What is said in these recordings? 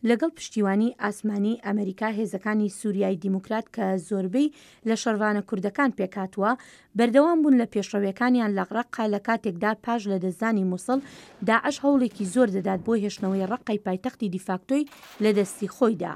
لەگەڵ پشتیوانی ئاسمانی ئەمریکا هێزەکانی سوریای دیموکرات کە زۆربەی لە شەڕڤانە کوردەکان پێکهاتووە، بەردەوام بوون لە پێشڕەویەکانیان لە ڕەققە لە کاتێکدا پاش لەدەستدانی موسڵ، داعش هەوڵێکی زۆر دەدات بۆ هێشتنەوەی ڕەققەی پایتەختی دیفاکتۆی لە دەستی خۆیدا.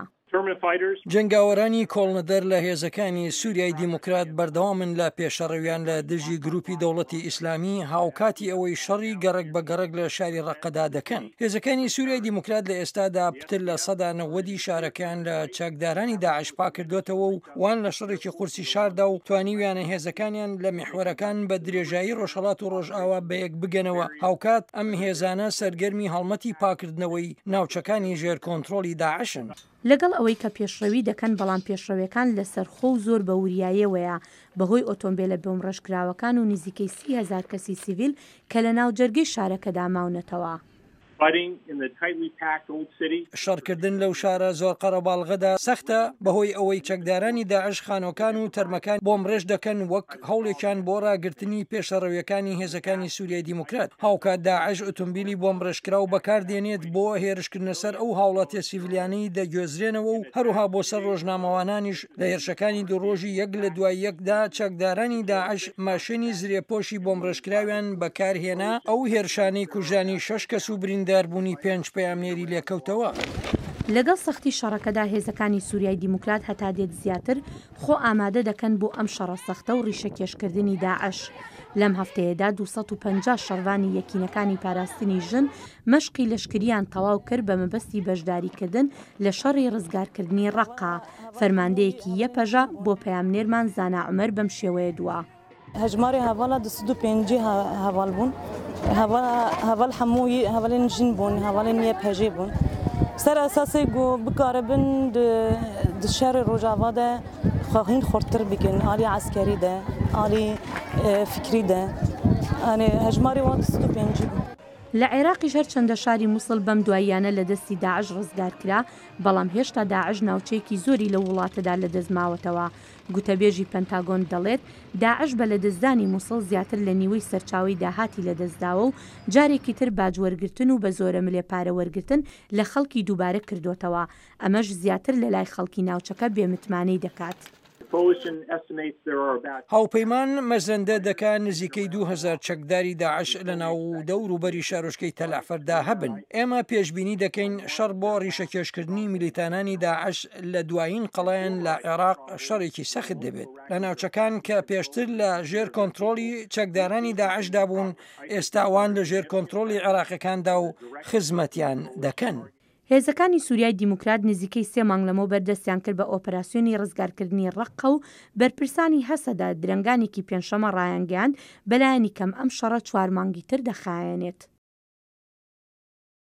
جەنگاوەرانی کۆڵنەدەر لە هێزەکانی سوریای دیموکرات بەردەوامن لە پێشەڕەویان لە دژی گروپی دەوڵەتی ئیسلامی هاوکاتی ئەوەی شەڕی گەڕەک بە گەڕەک لە شاری ڕەققەدا دەکەن. هێزەکانی سوریای دیموکرات لە ئێستادا پتر لە 90% شارەکەیان لە چەکدارانی داعش پاکردووەتەوە و وان لە شەڕێکی قورسی شاردا و توانیویانە هێزەکانیان لە میحوەرەکان بە درێژایی ڕۆژهەڵات و ڕۆژئاوا بەیەک بگەنەوە، هاوکات ئەم هێزانە سەرگەرمی هەڵمەتی پاکردنەوەی ناوچەکانی ژێر کۆنترۆڵی داعشن. لەگەڵ ئەوەی کە پێشڕەوی دەکەن، بەڵام پێشڕەویەکان لەسەرخۆ و زۆر بە وریاییەوەیە، بەهۆی ئۆتۆمبێلە بۆمبڕێژکراوەکان و نزیکەی 30,000 کەسی سیڤیل کە لە ناوجەرگەی شارەکەدا ماونەتەوە. شەڕکردن لەو شارە زۆر قەرەباڵغەدا سەختە، بەهۆی ئەوەی چەکدارانی داعش خانووەکان و تەرمەکان بۆمبڕێژ دەکەن وەک هەوڵێکیان بۆ ڕاگرتنی پێشەڕەویەکانی هێزەکانی سوریای دیموکرات، هاوکات داعش ئۆتۆمبیلی بۆمبڕێژکراو بەکاردێنێت بۆ هێرشکردنە سەر ئەو هاوڵاتیە سیڤیلیانەی دەگوێزرێنەوە و هەروەها بۆ سەر ڕۆژنامەوانانیش. لە هێرشەکانی دوو ڕۆژی یەک لە دوای یەکدا چەکدارانی داعش ماشێنی زرێپۆشی بۆمبڕێژکراویان بەکارهێنا، ئەو هێرشانەی کوژرانی شەش کەس و برینداربوونی پێنج پەیامنێری لێکەوتەوە. لەگەڵ سەختی شەڕەکەدا هێزەکانی سوریای دیموکرات هەتا دێت زیاتر خۆ ئامادە دەکەن بۆ ئەم شەڕە سەختە و ڕیشەکێشکردنی داعش. لەم هەفتەیەدا 250 شەڕڤانی یەکینەکانی پاراستنی ژن مەشقی لەشکریان تەواو کرد بە مەبەستی بەشداریکردن لە شەڕی ڕزگارکردنی ڕەققە. فەرماندەیەکی یەپەژە بۆ پەیامنێرمان زانا عومەر بەم شێوەیە دوا. هەژماری هەڤاڵا 250 هەڤاڵ بوون، هەڤاڵ هەمووی هەڤاڵێن ژن بوون، هەڤاڵێن یەپەژێ بوون. سەر ئەساسێ گو بکاربن di şerê Rojava de xwe hîn xurttir bikin alî eskerî de, alî fikrî de. Yanî hejmarê wan 250 bû. لە عێراقیش هەرچەندە شاری موسڵ بەم دواییانە لە دەستی داعش ڕزگارکرا، بەڵام هێشتا داعش ناوچەیەکی زۆری لەو وڵاتەدا لەدەست ماوەتەوە. گوتەبێژی پەنتاگۆن دەڵێت، داعش بە لەدەستدانی موسڵ زیاتر لە نیوەی سەرچاوەی داهاتی لەدەستداوە و جارێکی تر باج وەرگرتن و بە زۆرەملێ پارە وەرگرتن لە خەڵکی دووبارە کردۆتەوە، ئەمەش زیاتر لەلای خەڵکی ناوچەکە بێمتمانەی دەکات. هاوپەیمان مەزەندە دەکا نزیکەی 2000 چەکداری داعش لە ناو و دەوروبەری شارۆچکەی تەلەعفەردا هەبن. ئێمە پێشبینی دەکەین شەڕ بۆ ڕیشەکێشکردنی میلیتانانی داعش لە دوایین قەڵایان لە عێراق شەڕێکی سەخت دەبێت. لە ناوچەکان کە پێشتر لە ژێر کۆنترۆڵی چەکدارانی داعشدا بوون، ئێستا ئەوان لە ژێر کۆنترۆڵی عێراقیەکاندا و خزمەتیان دەکەن. هێزەکانی سوریای دیموکرات نزیکەی سێ مانگ لەمەوبەر دەستیان کرد بە ئۆپەراسیۆنی ڕزگارکردنی ڕەققە و بەرپرسانی هەسەدە درەنگانێکی پێنجشەممە ڕایانگەیاند، بەلایەنی کەم ئەم شەڕە چوار مانگی تر دەخایەنێت.